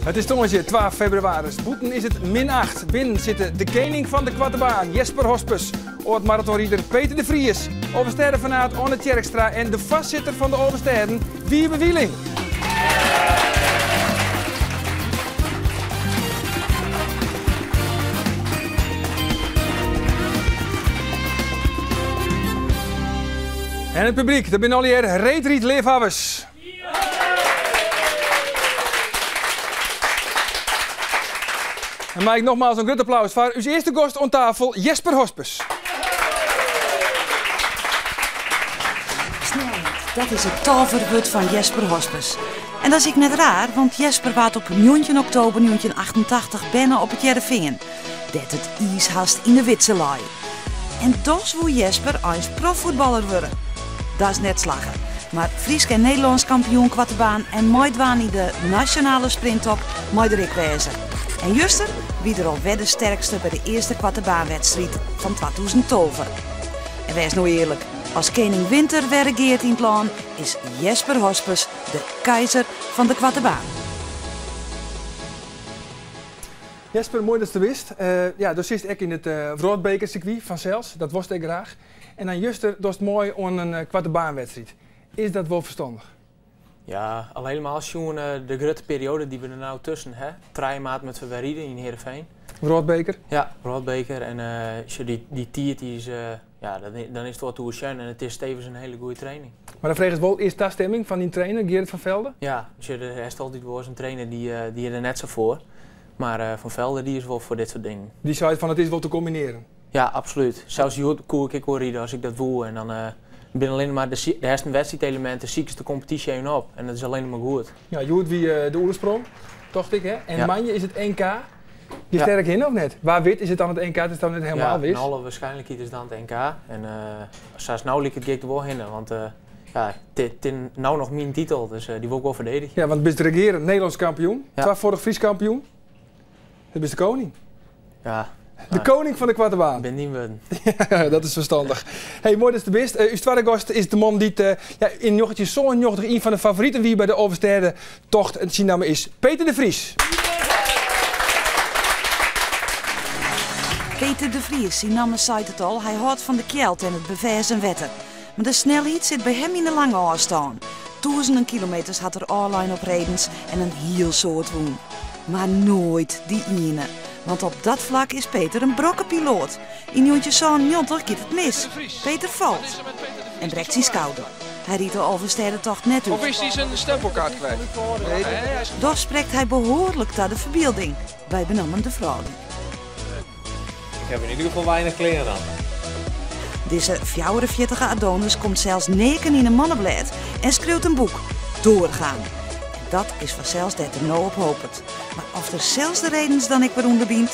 It is tongersdei twa febrewaris. Bûten is it min acht. Binnen sitte de kening fan de koartebaan, Jesper Hospes, âld-maratonrider Peter de Vries, Alvestêdefanaat Oane Tjerkstra en de foarsitter fan de Alvestêden, Wiebe Wieling. En it publyk, dat binne allegear reedrydleafhawwers. En mei ik nogmaals in grut applaus foar ús earste gast oan tafel, Jesper Hospes. Snelheid, dat is it toverwurd fan Jesper Hospes. En dat is ek net raar, want Jesper waard op 19 oktober 1988 berne op It Hearrenfean, dêr't it iis hast yn de widze lei. En dochs woe Jesper eins proffuotballer wurde. Dat is net slagge. Mar Frysk en Nederlânsk kampioen koartebaan en meidwaan yn de nasjonale sprinttop mei der ek wêze. En juster wie er al wer de sterkste by de earste koartebaanwedstriid fan 2012. En wês no earlik, as kening Winter wer regeart yn it lân, is Jesper Hospes de keizer fan de koartebaan. Jesper, moai datst der bist. Ja, do sitst ek yn it wrâldbekersirkwy fansels, dat wolst ek graach. En dan juster dochst mei oan in koartebaanwedstriid. Is dat wol ferstannich? Ja, al helemaal sjoen de grutte perioade dy't we der no tusken ha. Trije maart moatte we wer ride yn Heerenveen. Wrâldbeker? Ja, wrâldbeker. En sjoch, dy tiid dy is, ja, dan is it wat oersjen en it is tevens in hiele goede training. Mar dan fregest wol earst tastimming fan dyn trainer Gerrit van Velde? Ja, sjoch, der hast altyd wol ris in trainer dy is der net sa foar. Mar Van Velde dy is wol foar dit soart dingen. Dy seit fan it is wol te kombinearjen? Ja, absolút. Sels hjoed koe ik ek wol ride as ik dat woe. En dan binne allinne mar de hast in wedstriidelemint, dan sikest de kompetysje even op. En dat is allinne mar goed. Ja, hjoed wie de Oelensprong, tocht ik hè? En moandei is it NK. Giest dêr ek hinne of net? Wa wit is it dan it NK, it is dan net helemaal wis. Ja, in alle waarschijnlijkheid is dan it NK. En sa as it no liket gean ik der wol hinne, want ja, it is no noch myn titel, dus dy wol ik wol ferdedigje. Ja, want bist regearend Nederlânsk kampioen, twafâldich Frysk kampioen. Dan bist de koning. Ja. De koning fan de koarte baan. Bin dyn wurden. Ja, dat is ferstannich. Hey, moai datst der bist. Us twadde gast is de man dy't ja, yn 1997 ien fan de favoriten wie by de Alvestêdetocht. En syn namme is Peter de Vries. Peter de Vries, syn namme seit it al, hy hâldt fan de kjeld en it beferzen wetter. Mar de snelheid sit by him yn de lange ôfstân. Tûzenen kilometers hat er ôflein op redens en in hiel soad wûn. Mar noait dy iene. Want op dat flak is Peter in brokkepiloat. Yn 1997 giet it mis. Peter falt en brekt syn skouder. Hy rydt de Alvestêdetocht net út. Of is hy syn stempelkaart kwyt? Dochs sprekt hy behoarlik ta de ferbylding, by benammen de froulju. Ik heb in ieder geval weinig klean aan. Dizze 44 Adonis komt sels neaken yn in manneblêd en skriuwt in boek, Doorgaan. En dat is fansels dêr't er no op hopet. Mar oft er sels de redens dan ek wer ûnderbynt?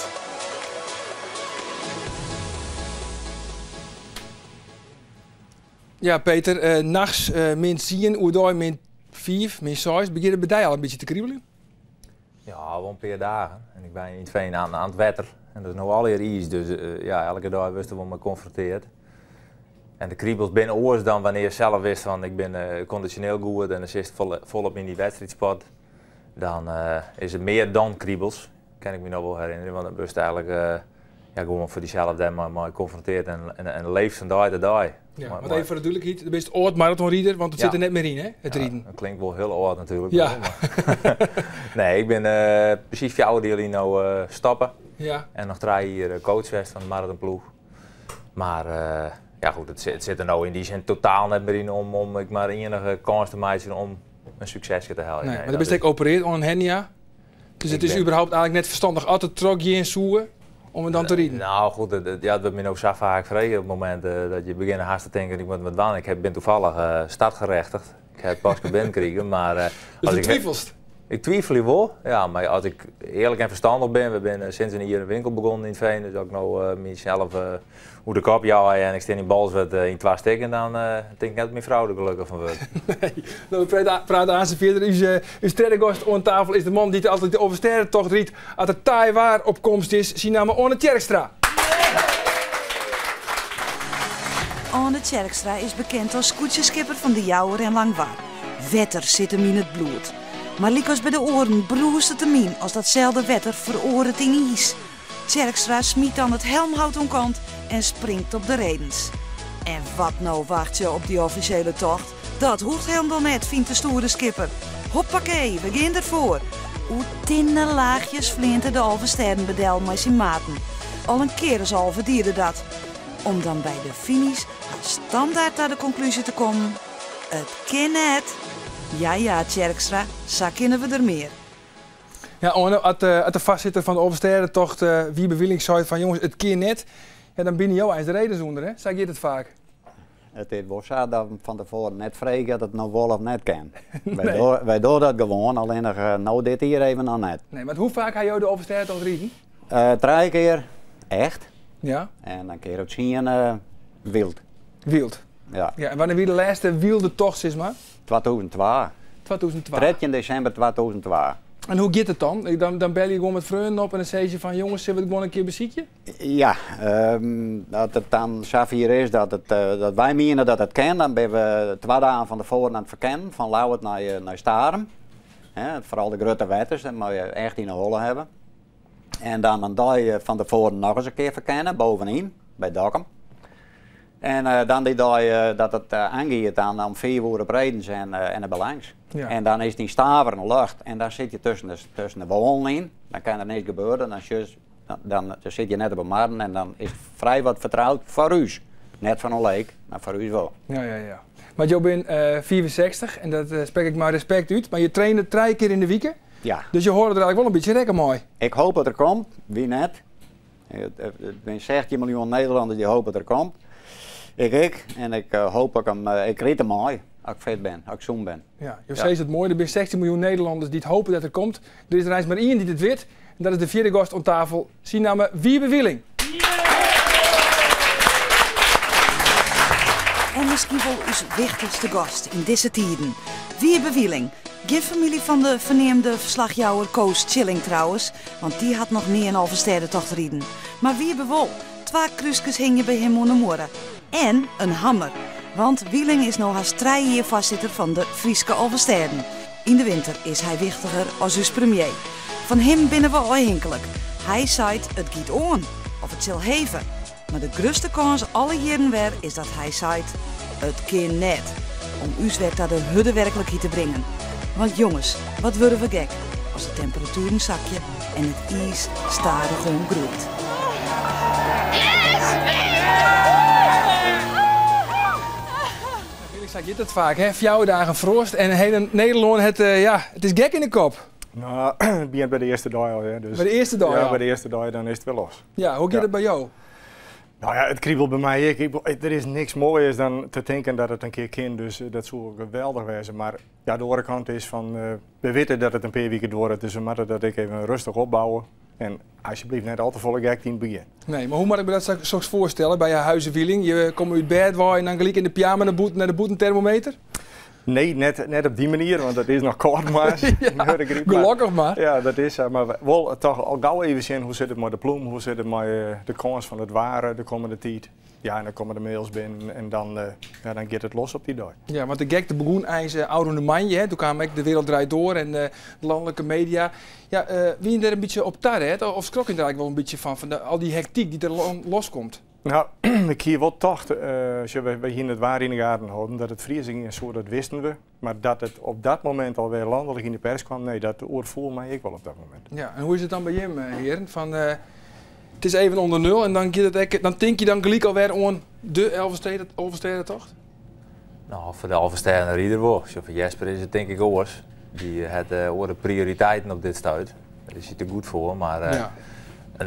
Ja, Peter, nachts min tsien, oerdei min fiif, min seis. Begjint it by dy al in bytsje te kribeljen? Ja, wol in pear dagen. En ik bin yn it Fean oan it wetter. En dat is no allegear iis, dus ja, elke dei wurdst der wol mei konfronteard. En de kribels binne oars dan wannear je sels wist fan ik bin kondisjoneel goed en dan sitst folop yn dy wedstriidsport. Dan is it mear dan kribels, kin ik my noch wol herinnerje, want dan wurdst eigentlik ja, gewoan foar dysels dêr mei konfronteard en leefst fan dei ta dei. Ja, want even foar de dúdlikheid, do bist âld maratonrider, want it sit der net mear yn, hè, it riden. Dat klinkt wol hiel âld natuerlik. Nee, ik bin presys fjouwer jier lyn no stoppe. En noch trije jier coach west fan de maratonploech. Mar ja, goed, it sit der no yn dy sin totaal net mear yn om ek mar ienige kâns te meitsjen om in sukseske te heljen. Nee, mar do bist ek opereard oan in hernia. Dus it is überhaupt eigentlik net ferstannich as it trochgean soe om it dan te riden? Nou goed, ja, it wurdt my no sa faak frege op it momint dat je begjinne hast te tinken ik moat wat dwaan. Ik bin toevallig startgerechtigd. Ik ha it paske binnenkrigen, mar Dus do twivelst? Ik twivelje wol, ja, mar as ik earlik en ferstannich bin, we binne sinds in jier in winkel begûn yn it Fean, dus as ik no mysels oer de kop joui en ik stean yn Bolsward yn twa stikken, dan tink ik net dat myn frou der gelokkich fan wurdt. Nee, no, we prate aanst fierder. Us tredde gast oan tafel is de man dy't altyd de Alvestêdetocht rydt as der taai waar op komst is. Syn namme Oane Tjerkstra. Oane Tjerkstra is bekend as skûtsjeskipper fan De Jouwer en Langwar. Wetter sit him yn it bloed. Mar lykas by de oaren brûst it him yn as datselde wetter feroaret yn iis. Tjerkstra smyt dan it helmhout oan kant en springt op de redens. En wat no wachtsje op dy offisjele tocht? Dat hoecht hielendal net, fynt de stoere skipper. Hoppakee, we gean derfoar! Oer tinne laachjes fleant er de Alvestêden bedel mei syn maten. Al in kear as 11 die er dat. Om dan by de finish hast standaard ta de konklúzje te kommen, it kin net! Ja ja, Tjerkstra, sa kinne we der mear. Ja, Oane, as de foarsitter fan de Alvestêdetocht Wiebe Wieling seit fan jonges, it kin net, ja, dan bine jo eins de redens ûnder, hè? Sa giet it faak. It is wol sa dat we fan tefoaren net freegje oft it no wol of net kin. Wy dogge dat gewoan, allinnich no dit jier even noch net. Nee, want hoe faak ha jo de Alvestêdetocht riden? Trije kear echt. Ja. En in kear of tsien wyld. Wyld? Ja. Ja, en wannear wie de lêste wylde tocht sis mar? 2002. 2002. 13 desimber 2002. En hoe giet it dan? Dan belje je gewoan met freonen op en dan sizze je fan jonges, sille we it gewoan in kear besykje? Ja, as it dan safier is dat, it, dat wy miene dat it kin, dan binne we twa dagen fan tefoaren oan it ferkennen, fan Ljouwert nei, nei Starum. Hè, foaral de grutte wetters, dat moatte je echt yn 'e holle hawwe. En dan in dei fan tefoaren noch ris in kear ferkennen, bovenyn, by Dokkum. En dan dy dei dat it oangiet, dan om fiif oere op redens en, en der belangs. Ja. En dan is it yn Staveren lucht en dan sit je tusken de wâlen yn. Dan kin der niks gebeure, dan sjochst dan sit je net op 'e marren en dan is it frij wat fertroud foar ús. Net foar in leek, mar foar ús wol. Ja. Want jo binne 65 en dat sprek ik mei respekt út, mar je traine trije kear yn de wike. Ja. Dus je hâlde der eigentlik wol in bytsje rekken mei. Ik hoop dat er komt, wie net. It binne 16 miljoen Nederlanners dy't hope dat er komt. Ik ek. En ik hoop dat ik him, ik ryd him mei as ik fit bin, as ik sûn bin. Ja, jo sizze it moai, der binne 16 miljoen Nederlanners dy't hope dat er komt. Der is der eins mar ien dy't it wit en dat is de fjirde gast oan tafel. Syn namme Wiebe Wieling. En miskien wol ús wichtichste gast yn dizze tiden, Wiebe Wieling. Gjin famylje fan de ferneamde ferslachjouwer Koos Tjilling trouwens, want dy hat noch nea in Alvestêdetocht riden. Mar Wiebe wol. Twa krúskes hingje by him oan de muorre. En in hammer. Want Wieling is no hast trije jier foarsitter fan de Fryske Alvestêden. Yn de winter is hy wichtiger as ús premier. Fan him binne we ôfhinklik. Hy seit it giet oan of it sil heve. Mar de grutste kâns alle jierren wer is dat hy seit it kin net. Om ús wer ta de hurde werklikheid te bringen. Want jonges, wat wurde we gek as de temperatueren sakje en it iis stadichoan groeit. Sa giet it faak, hè? Fjouwer dagen froast en hiele Nederlân het, ja, it is gek yn de kop. No, it begjint by de earste dei al. Hè. Dus, by de earste dei Ja, by de earste dei, dan is it wer los. Ja, hoe giet it by jo? No ja, it kriebelt by my ek. Der is niks moaiers dan te tinken dat it in kear kin, dus dat soe geweldich wêze. Mar ja, de oare kant is fan, we witte dat it in pear wiken duorret, dus we moatte dat ek even rêstich opbouwe. En alsjeblieft net al te folle gekte yn it begjin. Nee, mar hoe moat ik my dat soks foarstelle by Huize Wieling? Je komme út bêd wei en dan gelyk yn de pyjama nei bûten nei de bûtentermometer? Nee, net op dy manier, want it is noch kâld moarns. Ja, gelokkich mar. Ja, dat is sa. Mar wol toch al gau even sjen hoe sit it mei de plûm, hoe sit it mei de kâns fan it waar de kommende tiid. Ja, en dan komme de mails binnen en dan, ja, dan giet it los op dy dei. Ja, want de gekte begûn eins ôfrûne moandei, hè. Doe kaam ek De Wereld Draait Door en de lanlike media. Ja, wiene dêr in bytsje op taret of skrok je der eigentlik wol in bytsje fan, fan al dy hektyk dy't der loskomt? No, ik hie wol tocht, sjoch, wy hiene it waar yn de gaten holden, dat it friezen gean soe, dat wisten we. Mar dat it op dat momint alwer lanlik yn de pers kwam, nee, dat oerfoel my ek wol op dat momint. Ja, en hoe is it dan by jim, hearen? Fan, it is even ûnder nul en dan giet it ek, dan tink je dan gelyk alwer oan de Alvestêdetocht? No, foar de Alvestêdenrider wol. Sjoch, foar Jesper is it tink ik oars. Dy hat oare prioriteiten op dit stuit. Dêr is hy te goed foar, mar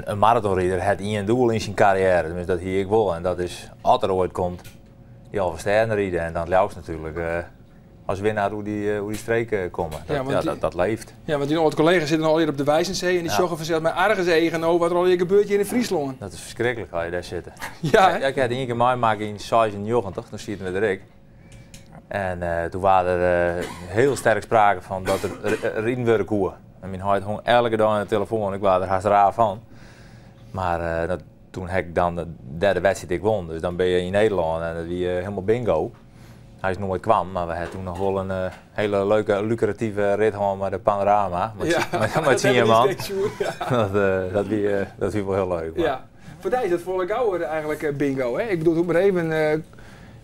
in maratonrider hat ien doel yn syn karriêre. Tenminste, dat hie ik wol. En dat is, as er oait komt, dy Alvestêden ride. En dan it leafst natuerlik as winnaar oer dy streek komme. Dat leeft. Ja, want dyn âld-kollega's sitte no allegear op de Weissensee en dy sjogge fansels mei arguseagen no wat der allegear gebeurt hjir yn Fryslân. Dat is ferskriklik as je dêr sitte. Ja, hè? Ja, ik ha it ien kear meimakke yn 96, doe sieten we der ek. En doe waard der hiel sterk sprake fan dat der riden wurde koe. En myn heit hong elke dei oan de telefoan, ik waard der hast raar fan. Mar doe ha ik dan de dêrde wedstriid ek wûn, dus dan binne je yn Nederlân en dat wie hielendal bingo. Hy is noait kwam, mar we ha toen noch wol in hiele leuke, lukrative rit hân mei de Panorama. Mei tsien man. Dat wie, dat wie wol hiel leuk. Ja. Foar dy is dat folle gauer eigentlik bingo, hè? Ik bedoel, it hoecht mar even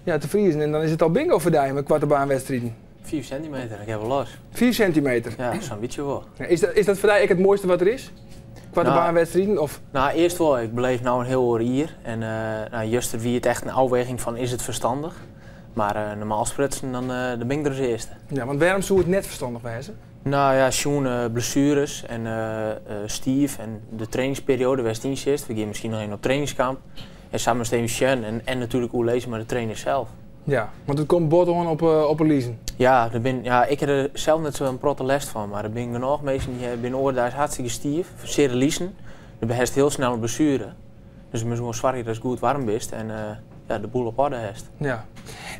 ja, te friezen en dan is it al bingo foar dy mei koartebaanwedstriden. 5 sintimeter, ik ha wol los. 5 sintimeter? Ja, sa'n bytsje wol. Is dat foar dy ek it moaiste wat der is? Koartebaanwedstriden? Of? Nou, earst wol. Ik beleef no in hiel oar jier. En nou, juster wie it echt in ôfweging fan is it ferstannich? Mar normaal sprutsen, dan, dan bin ik der as earste. Ja, want wêrom soe it net ferstannich wêze? Nou ja, sjoen blessueres en stiif en de trainingsperioade wêr'tst yn sitst. We gean miskien noch even op trainingskamp. En sa moatst even sjen en natuerlik oerlizze mei de trainer sels. Ja, want it komt bot oan op 'e lizen. Ja, der bin, ja, ik ha der sels net sa'n protte lêst fan, mar der binne genôch minsken dy binne oare deis hartstikke stiif, seare lizen. Dan hast hiel snel in blessuere. Dus moatst gewoan soargje datst goed waarm bist en ja, de boel op oarder hast. Ja.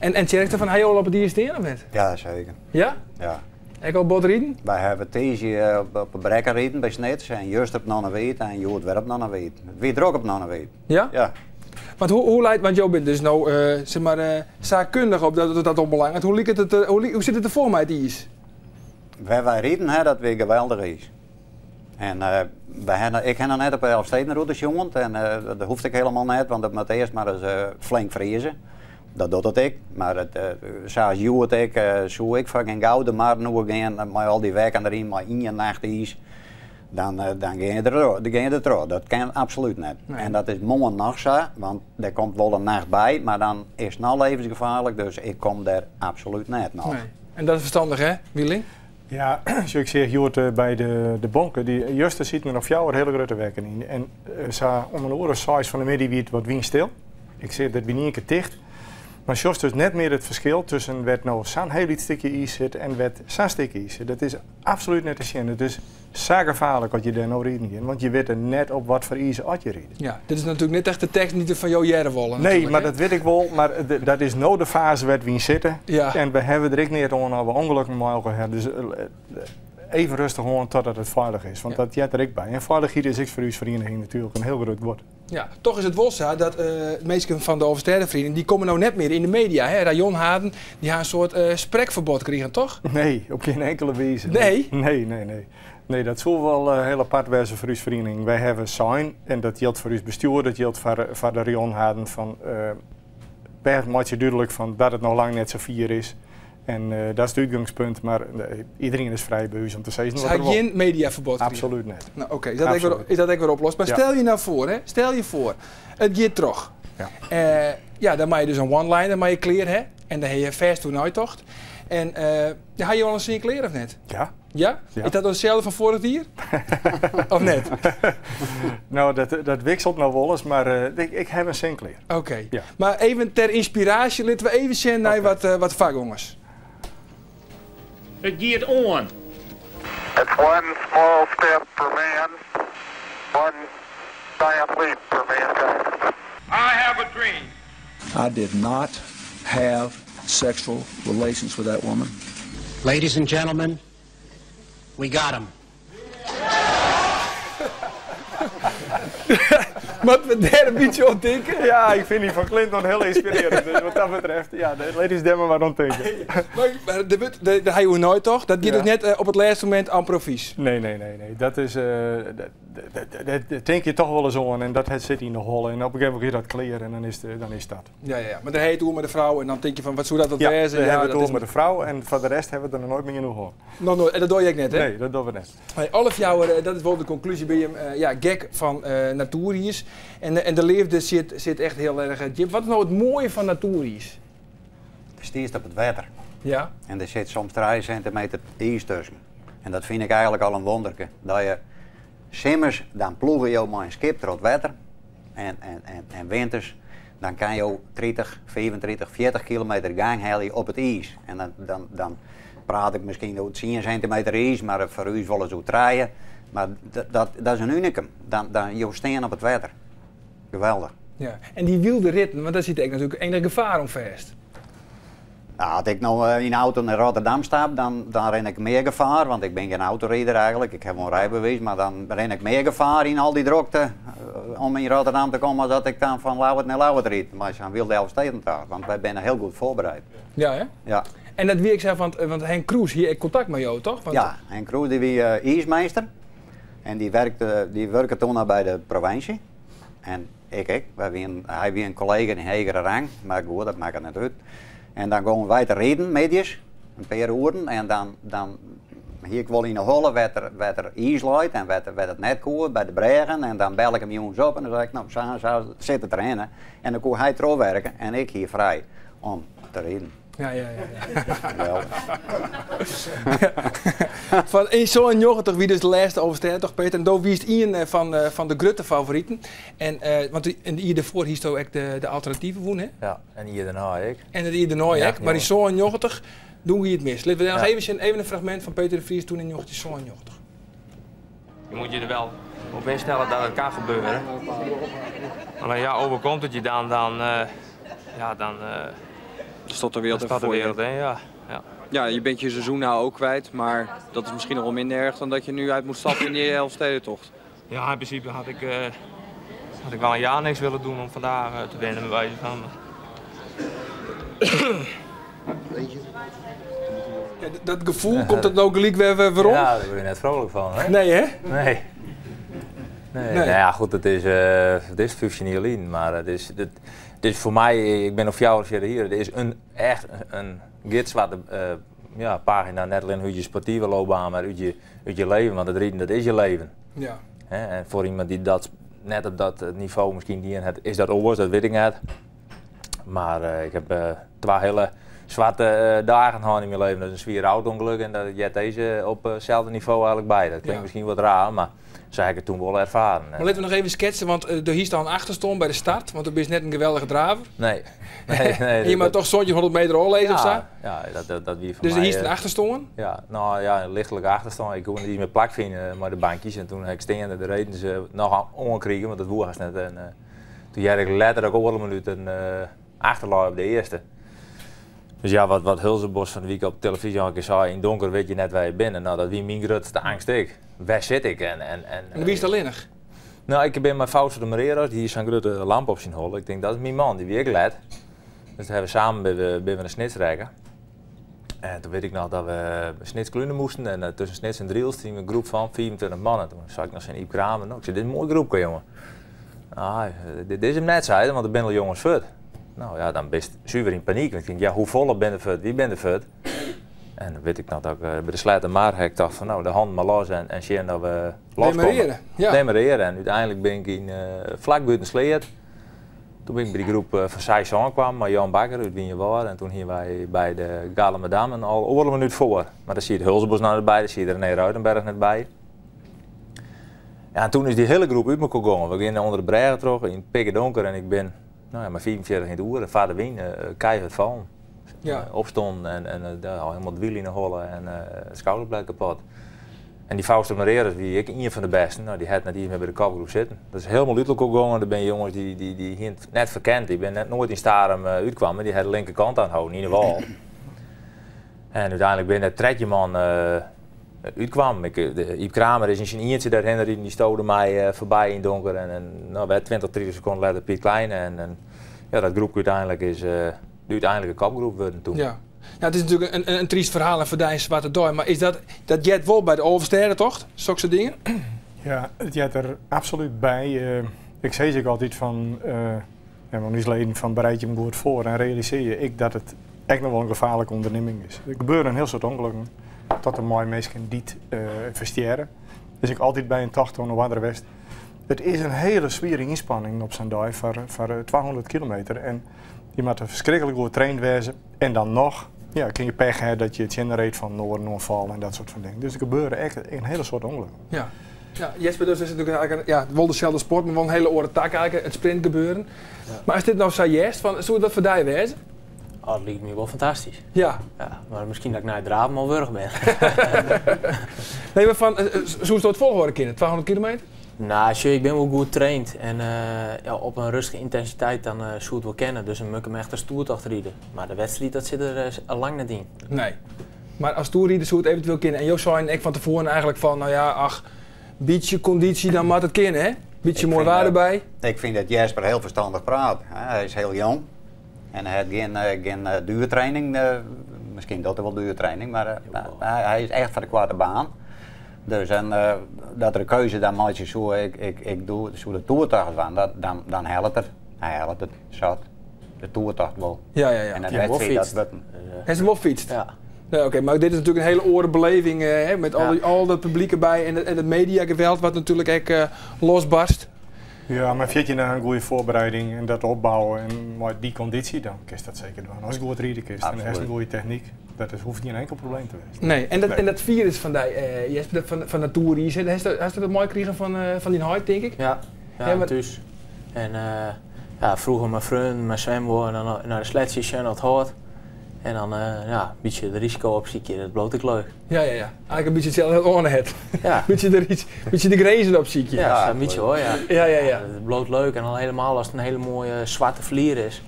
En Tjerk, fan ha jo al op it iis stean of net? Ja, seker. Ja? Ja. Ek al bot riden? Wy hawwe tiisdei op de Brekken riden by Snits en juster op Nannewiid en hjoed wer op Nannewiid. It wie drok op Nannewiid. Ja? Ja. Want hoe leit, want jo binne dus no sis mar saakkundig op dat dat oanbelanget. Hoe liket it, hoe sit it derfoar mei it iis? Wêr wy riden ha, dat wie geweldich iis. En wy ha, ik ha noch net op de Elfstedenroute sjoen en dat hoecht ek hielendal net, want it moat earst mar ris flink frieze. Dat docht it ek, mar it, sa as hjoed ek, soe ik foar gjin goud de marren oer gean mei al dy wekken deryn, mei ien nacht iis. Dan, dan gean je der, dan gean je der troch. Dat kin absolút net. En dat is moarn noch sa, want der komt wol in nacht by, mar dan is it noch levensgefaarlik, dus ik kom dêr absolút net noch. Nee. En dat is ferstannich, hè, Wieling? Ja, sjoch, ik seach hjoed by de bonke, dy, juster sieten der noch fjouwer hiele grutte wekken yn. En sa om in oere of seis fan de middei wie it wat wynstil. Ik seach dat wie yn ien kear ticht. Mar sjochst dus net mear it ferskil tusken wêr't no sa'n hiel lyts stikje iis sit en wêr't sa'n stik iis sit. Dat is absolút net te sjen. It is sa gefaarlik as je dêr no riden gean, want je witte net op wat foar iis oft je ride. Ja, dit is natuerlik net echt de tekst dy't we fan jo hearre wolle. Nee, mar dat wit ik wol, mar dat is no de faze wêr't we yn sitte. Ja. En we hawwe der ek neat oan as we ûngelokken mei elkoar hawwe. Dus even rêstich oan totdat it feilich is, want dat heart der ek by. En feilichheid is ek foar ús ferieniging natuerlik in hiel grut guod. Ja, toch is it wol sa dat minsken fan de Alvestêdeferiening dy komme no net mear yn de media. Hè? Rayonhaden dy ha in soart sprekferbod krigen, toch? Nee, op gjin inkele wize. Nee? Nee, nee, nee. Nee, dat soe wol hiel apart wêze foar ús feriening. Wy hawwe sein, en dat jildt foar ús bestjoer, dat jildt foar de rayonhaden, fan wy meitsje dúdlik fan dat it noch lang net sa fier is. En dat is it útgongspunt, mar iderien is frij by ús om te sizzen wat er wol. Se ha gjin mediaferbod krigen? Absolút net. No, oké, is dat ek wer oplost. Mar stel je no foar, hè, stel je foar, it giet troch. Ja. Ja, dan meie je dus in one-liner meie je klear ha. En dêr ha je fêst oer neitocht. En ha jo al in sin klear of net? Ja. Ja? Ja. Is dat dan itselde fan foarich jier? of net? No, dat wikselt noch wolris, mar ik ha in sin klear. Oké. Ja. Mar even ter ynspiraasje, litte we even sjen nei wat foargongers. It giet oan. It's one small step for man, one giant leap for mankind. I have a dream. I did not have sexual relations with that woman. Ladies and gentlemen, we got him. Moatte we dêr in bytsje oan tinke? Ja, ik fyn dy fan Clinton hiel ynspirearjend. Dus wat dat betreft, ja, ladies dêr mar wat oan tinke. Mar dêr ha je oer neitocht. Dat giet dus net op it lêste momint ymprovisearre? Nee, nee, nee, nee. Dat is, dêr tink je toch wolris oan en dat sit yn de holle. En op in gegeven momint is dat klear en dan is dat. Ja. Mar dêr ha je it oer mei de frou en dan tink je fan wat soe dat wat Ja, wêze? dêr hawwe we dat it oer is mei de frou en foar de rest hawwe we it der noch noait mear oer hân. Noch noait. En dat dogge je ek net, hè? Nee, dat dogge we net. Nee, alle fjouwer, dat is wol de konklúzje by jim, ja, gek fan natoeriis. En de leafde sit echt hiel erch djip. Wat is no it moaie fan natoeriis? Do stiest op it wetter. Ja. En der sit soms 3 sintimeter iis tusken. En dat fyn ik eigentlik al in wonderke. Dat je simmers, dan ploege jo mei in skip troch it wetter. En winters, dan kin jo 30, 35, 40 kilometer gang helje op it iis. En dan praat ik miskien oer 10 sintimeter iis, mar foar ús wolris oer 3. Mar dat is in unikum. Dan, jo stean op it wetter. Geweldich. Ja. En dy wylde ritten, want dêr sit ek natuerlik enich gefaar oan fêst. Nou, as ik no yn de auto nei Rotterdam stap, dan rin ik mear gefaar, want ik bin gjin autorider eigentlik, ik ha wol in rydbewiis, mar dan rin ik mear gefaar yn al dy drokte om yn Rotterdam te kommen as dat ik dan fan Ljouwert nei Ljouwert ryd mei sa'n wylde Elfstedentocht, want wy binne hiel goed foarbereid. Ja, hè? Ja. En dat wie ek sa, want Henk Kroes hie ek kontakt mei jo, toch? Want... Ja, Henk Kroes dy wie iismeester en dy werkte, dy wurke toen al by de provinsje. En ik ek. Wy wienen, hy wie in kollega yn hegere rang, mar goed, dat makket net út. En dan gongen wy te riden, middeis, in pear oeren, en dan, dan hie ik wol yn 'e holle wêr't der, wêr't der iis leit en wêr't, wêr't it net koe, by de brêgen. En dan belle ik him jûns op en dan sei ik, no, sa en sa sit it derhinne. En dan koe hy trochwerke en ik hie frij om te riden. Ja. Geweldig. Fan yn 97 wie dus de lêste Alvestêdetocht, Peter. En do wiest ien eh, fan, eh, fan de grutte favoriten. En, eh, want in jier dêrfoar hiest ek de alternative wûn, hè? Ja, en jier dêrnei ek. En it jier dêrnei ek. Mar yn 97, doe gie it mis. Litte we dêr noch even sjen, even in fragmint fan Peter de Vries toen yn 1997. Je moet je er wel op instellen dat het kan gebeuren. Alleen ja, overkomt het je dan, dan, ja, dan stopt de wereld dan even de voor je. wereld in, ja. Ja. Ja, je bent je seizoen nou ook kwijt, maar dat is misschien nog wel minder erg dan dat je nu uit moet stappen in die Elfstedentocht. Ja, in principe had ik wel een jaar niks willen doen om vandaag te winnen, bij wijze van. Ja, dat gefoel, komt dat no gelyk wer werom? Ja, dêr wurde je net vrolijk fan, hè? Nee, hè? Nee. Nee. Nee. Nou ja, goed, it is 15 jier lyn, mar it is foar my, ik bin no 44 jier, it is in, echt in gitzwarte ja, pagina, net allinnich út je sportive loopbaan, mar út je leven, want it riden, dat is je leven. Hè, en foar iemand dy't dat net op dat nivo miskien dien hat, is dat oars, dat wit ik net. Mar ik ha twa hiele swarte dagen hân yn myn leven. Dat is in swier auto-ûngelok en dat heart dizze op itselde nivo eigentlik by. Dat klinkt miskien wat raar, mar sa ha ik it toen wol erfaren. Mar litte we noch even sketse, want do hiest al in achterstân by de start, want do bist net in geweldige draver. Nee. Nee, En je moat toch 1700 meter ôflizze of sa? Ja, dat wie foar Dus my, do hiest in achterstân? Ja, no ja, in lichtlike achterstân. Ik koe net iens mear plak fine mei de bankjes en toen ha ik steande de redens noch oankrigen, want dat woe hast net. En toen hearde ik letter dat ik oardel minút achterlei op de earste. Dus ja, wat Hulzebosch fan de wike op televyzje al in kear sei, yn donker wit je net wêr je binne. No, dat wie myn grutste eangst ek. Wêr sit ik? En do wiest allinnich? No, ik bin mei Fausto de Marreros, dy hie sa'n grutte lampe op syn holle. Ik tink, dat is myn man, dy wie ek let. Dus dêr hawwe we samen binne we nei Snits rekke. En toen wit ik noch dat we Snits klune moasten en tusken Snits en Drylts stie in groep fan 25 man. En toen sei ik noch tsjin Yep Kramer, no, ik sei, dit is in moai groepke, jonge. Ah, dit is him net, sei er, want der binne al jonges fuort. No ja, dan bist suver yn panyk. Want ik tink, ja, hoefolle binne der fuort? Wie binne der fuort? En dan wit ik noch dat ik by de Sleattemer ha ik tocht fan, no, de hannen mar los en sjen oft we loskomme. Demarrearje, ja. Demarrearje. En úteinlik bin ik yn flak bûten Sleat. Toen bin ik by dy groep fan seis sân kwam mei Jan Bakker út Wynjewâld. En toen hiene wy by de Galamadammen al oardel minút foar. Mar dêr siet Hulzebosch noch net by, dêr siet René Ruitenberg net by. Ja, en toen is dy hiele groep út mekoar gongen. We giene ûnder de brêge troch yn it pikke donker en ik bin, no ja, mei 45 yn it oere foar de wyn keihurd fallen. Opstonden en ja, al hielendal dwyl yn 'e holle en it skouderblêd kapot. En dy Fausto Marreros wie ek ien fan de bêsten. No, dy hat net iens mear by de kopgroep sitten. Dat is hielendal út elkoar gongen. Der binne jonges dy hiene it net ferkend. Dy binne net noait yn Starum útkwamen. Dy ha de linkerkant oanholden yn 'e wâl. En úteinlik binne der 13 man útkwam. Yep Kramer is yn syn ientsje dêrhinne riden, dy stode my foarby yn it donker en no, wer 20, 30 sekonden letter Piet Kleine. En ja, dat groepke úteinlik is de úteinlike kopgroep wurden toen. Ja. Ja, it is natuerlik in tryst ferhaal en foar dy in swarte dei, mar is dat, dat heart wol by de Alvestêdetocht, sokse dingen? Ja, it heart der absolút by. Ik sis ek altyd fan, ja, want ús leden fan bereid jim goed foar en realisearje ek dat it ek noch wol in gefaarlike ûndernimming is. Der gebeure in hiel soad ûngelokken, tot en mei minsken dy't ferstjerre. Dus ek altyd by in tocht oan de oarder west. It is in hiele swiere ynspanning op sa'n dei foar 200 kilometer. En je moatte ferskriklik goed traind wêze. En dan noch, ja, kin je pech ha dat je tsjin de reed fan oaren oanfalle en dat soart fan dingen. Dus der gebeure ek in hiele soad ûngelokken. Ja. Ja, Jesper, dus is it natuerlik eigentlik in, ja, wol deselde sport, mar wol in hiele oare tak eigentlik, it sprintgebeuren. Mar ast dit no sa hearst, fan, soe it wat foar dy wêze? Oh, dat liket my wol fantastysk. Ja, mar miskien dat ik nei it draven al wurch bin. Nee, mar fan, soest dat folhâlde kinne, 200 kilometer? Nou, sjoch, ik bin wol goed traind en ja, op in rêstige yntinsiteit dan soe it wol kinne. Dus dan moat ik him echt as toertocht ride. Mar de wedstriid, dat sit der al lang net yn. Nee. Mar as toerrider soe it eventueel kinne. En jo seinen ek fan tefoaren eigentlik fan, no ja, ach, bytsje kondysje, dan moat it kinne, hè? Bytsje moai waar derby. Ik fyn dat Jesper hiel ferstannich praat. Hy is hiel jong en hy hat gjin duertraining. Miskien docht er wol duertraining, mar hy is echt foar de koarte baan. Dus en dat er de keuze dan meitsje soe, ik soe de toertocht dwaan, dan hellet er. Hy hellet it sat. De toertocht wol. Ja. En de wedstriid, dat wurdt Hy is wol fytst? Ja. Nee, oké, mar dit is natuerlik in hiele oare beleving, hè, met al dat publyk derby en it mediageweld wat natuerlik ek losbarst. Ja, mar 14 dagen in goede foarbereiding en dat opbouwe en mei dy kondysje, dan kinst dat seker dwaan. Ast goed ride kinst en hast in goede technyk, dat is, hoecht gjin inkel probleem te wêzen. Nee, en dat firus fan dy, Jesper, dat fan dat toeriis, hast dat meikrigen fan dyn heit, tink ik? Ja, ja, thús. En ja, froeger mei freonen, mei swimmen en dan nei de sledsjes sjen oft it hâldt. En dan ja, in bytsje it risiko opsykje, dat bliuwt ek leuk. Ja. Eigentlik in bytsje itselde as Oane hat. Ja. Bytsje de grinzen opsykje. Ja, sa'n bytsje hoor, ja. Ja. It bliuwt leuk en al helemaal as it in hiele moaie swarte flier is.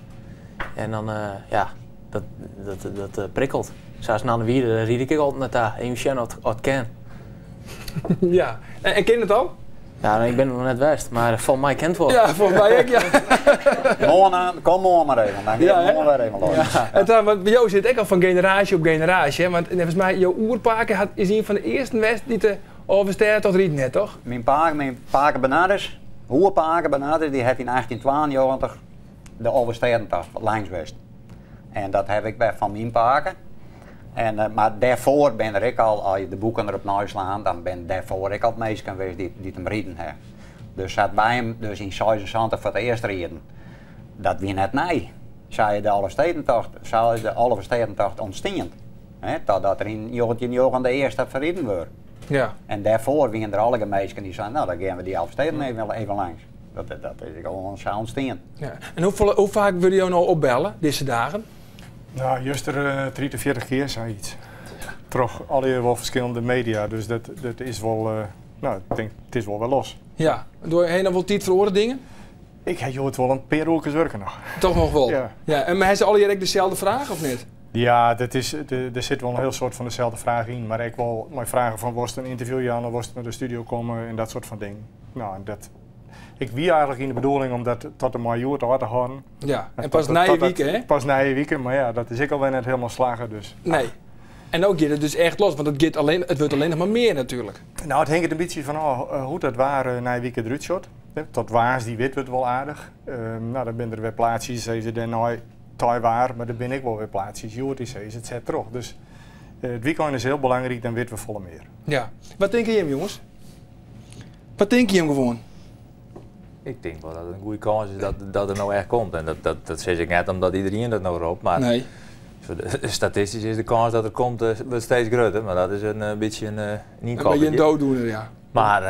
En dan, ja, dat prikkelt. Sa as Nannewiid, dêr ryd ik ek altyd nei ta. Even sjen oft it kin. Ja, en kin it al? Ja, ik bin der noch net west, mar folgens my kin it wol. Ja, folgens my ek, ja. Moarn, kom moarn mar even, dan gean we moarn wer even los. Ja. En dan, want by jo sit ek al fan generaasje op generaasje, hè? Want neffens my, jo oerpake hat, is ien fan de earsten west dy't de Alvestêdetocht riden hat, toch? Myn pake, myn pake Bernardus, oerpake Bernardus, dy hat yn 1892 de Alvestêdentocht langs west. En dat haw ik wer fan myn pake. En, mar dêrfoar binne der ek al, as je de boeken derop neislaan, dan binne dêrfoar ek al minsken west dy't him riden ha. Dus sa't wy him dus yn 76 foar it earst rieden, dat wie net nij. Sa is de Alvestêdentocht, sa is de Alvestêdentocht ûntstien. Hè, totdat der yn 1909 de earste ferriden wurdt. Ja. En dêrfoar wiene der allegear minsken dy seinen, no dan gean we dy Alvestêden even langs. Dat is gewoan sa ûntstien. Ja. En hoe faak wurde jo no opbelle dizze dagen? Nou, juster 30, 40 kear sayts. Troch allegear wol ferskillende media, dus dat is wol, no, ik tink, it is wol wer los. Ja, do ha je noch wol tiid foar oare dingen? Ik ha hjoed wol in pear oerkes wurke noch. Toch noch wol? Ja. Ja. En ha se allegear ek deselde fraach of net? Ja, der sit wol in hiel soad fan deselde fraach yn, mar ek wol mei fragen fan wolst in ynterview jaan of wolst nei de studio komme en dat soart fan dingen. No, en dat, ik wie eigentlik yn de bedoeling om dat tot en mei hjoed ôf te hâlden. Ja, en pas nije wike, hè? Pas nije wike, mar ja, dat is ek alwer net hielendal slagge, dus. Nee. En no giet it dus echt los, want it wurdt allinnich mar mear natuerlik. No, it hinget in bytsje fan ôf hoe't dat waar nije wike derút sjocht. Tot woansdei wit we it wol aardich. No, dan binne der wer plaatsjes, sizze dêrnei teiwaar, mar der binne ek wol wer plaatsjes hjoed dy sizze it set troch. Dus it wykein is hiel belangryk, dan witte we folle mear. Ja. Wat tinke jim, jonges? Wat tinke jim gewoan? Ik tink wol dat it in goede kâns is dat er no echt komt. En dat sis ik net omdat iderien dat no ropt, mar Nee. statistysk is de kâns dat er komt wurdt steeds grutter. Mar dat is in bytsje in Een bytsje in dooddoener, ja. Mar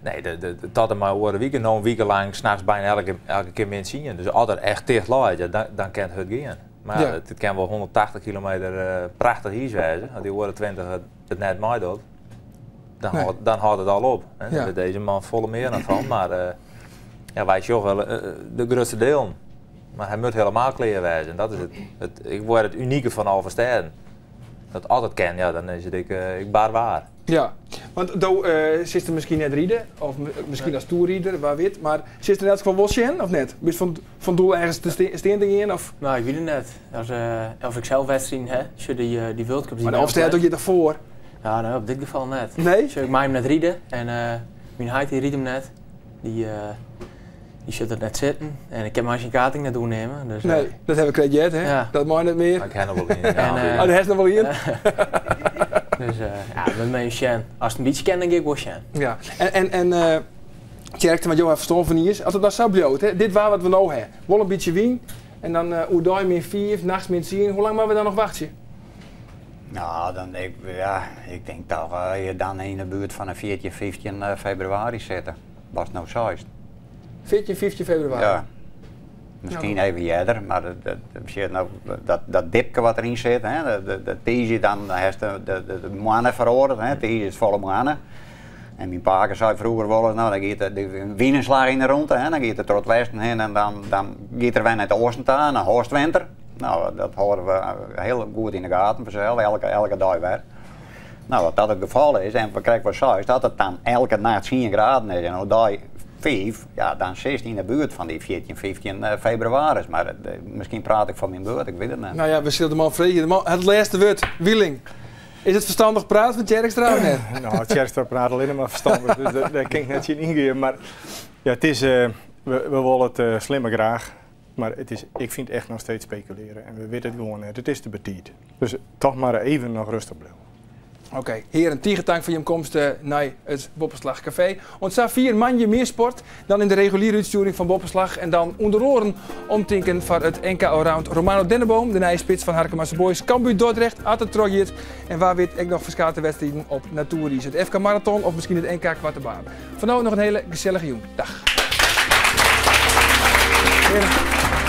nee, tot en mei oare wike, no in wike lang nachts byna elke kear min tsien. Dus as er echt ticht leit, ja, dan kin it hurd gean. Mar ja, it kin wol 180 kilometer prachtich iis wêze, as dy oare 20 it net meidocht. Dan hâldt it al op. Hè. Dêr wit dizze man folle mear noch fan. Mar ja, wy sjogge de grutste delen. Mar hy moat hielendal klear wêze. En dat is it, ik wol it unike fan Alvestêden. Dat as it kin, ja, dan is it ek bar waar. Ja, want do silst der miskien net ride, of miskien as toerrider, wa wit. Mar silst der yn elts gefal wol sjen, of net? Bist fan doel ergens te stean te gean? Of? No, ik wit it net. As of ik sels wedstriden ha, sjoch dy World Cups. Mar de Alvestêden giet derfoar? Ja, no, op dit gefal net. Nee? Sjoch, ik mei him net ride en myn heit dy rydt him net. Dy dy sjocht it net sitten en ik kin mei syn kaart ek net oernimme. Dus, Nee, dat ha we krekt heard, hè? Ja. Dat mei net mear. Ik ha noch wol ien. En, Oh, dêr hast noch wol ien? Dus ja, moat mar even sjen. As it in bytsje kin, dan gean ik wol sjen. Ja, en Tjerk, want jo ha ferstân fan iis. As it no sa bliuwt, hè, dit waar wat we no ha, wol in bytsje wyn en dan oerdei min 5, nachts min 10, hoe lang moatte we dan noch wachtsje? No, dan, ik, ja, ik tink toch je dan yn de buert fan de 14, 15 febrewaris sitte. Watst no seist. 14, 15 febrewaris? Ja. Miskien even earder, mar dat, dat, dat dipke wat deryn sit, hè, dat tiisdei dan hast de moanne feroaret, hè, tiisdei is folle moanne. En myn pake sei froeger wolris, no dan giet de wynslach yn de rûnte, hè, dan giet it troch it westen hinne en dan, dan giet er wer nei it oasten ta en dan hâldst winter. No, dat hâlde we hiel goed yn de gaten fansels, elke, elke dei wer. No, as dat it gefal is, en krekt wat seist, dat it dan elke nacht 10 graden is en oerdei 5, ja, dan sitst yn de buert fan dy 14, 15 febrewaris. Mar eh, miskien praat ik foar myn beurt, ik wit it net. Nou ja, we sille de man freegje. De man, it lêste wurd, Wieling. Is it ferstannich praat fan Tjerkstra of net? Nou, Tjerkstra praat allinnich mar ferstannich, dus dêr, dêr kin ik net tsjin yngean. Mar ja, it is, uh, we, we wolle it uh, slimmer graach. Mar it is, ik fyn it echt noch steeds spekuleren en we witte it gewoan net. It is te betiid. Dus toch mar even noch rêstich bliuwe. Oké, okay. Hearen, tige tank foar jim komst eh, nei it Boppeslach Kafee. Oant safier moandei mear sport dan yn de reguliere útstjoering fan Boppeslach. En dan ûnder oaren omtinken foar it NK Allround Romano Denneboom, de nije spits fan Harkemase Boys, Cambuur Dordrecht, as it trochgiet. En wa wit ek noch ferskate wedstriden op natoeriis. It FK Maraton of miskien it NK Koarte Baan. Foar no noch in hiele gesellige jûn. Dag. Hearen.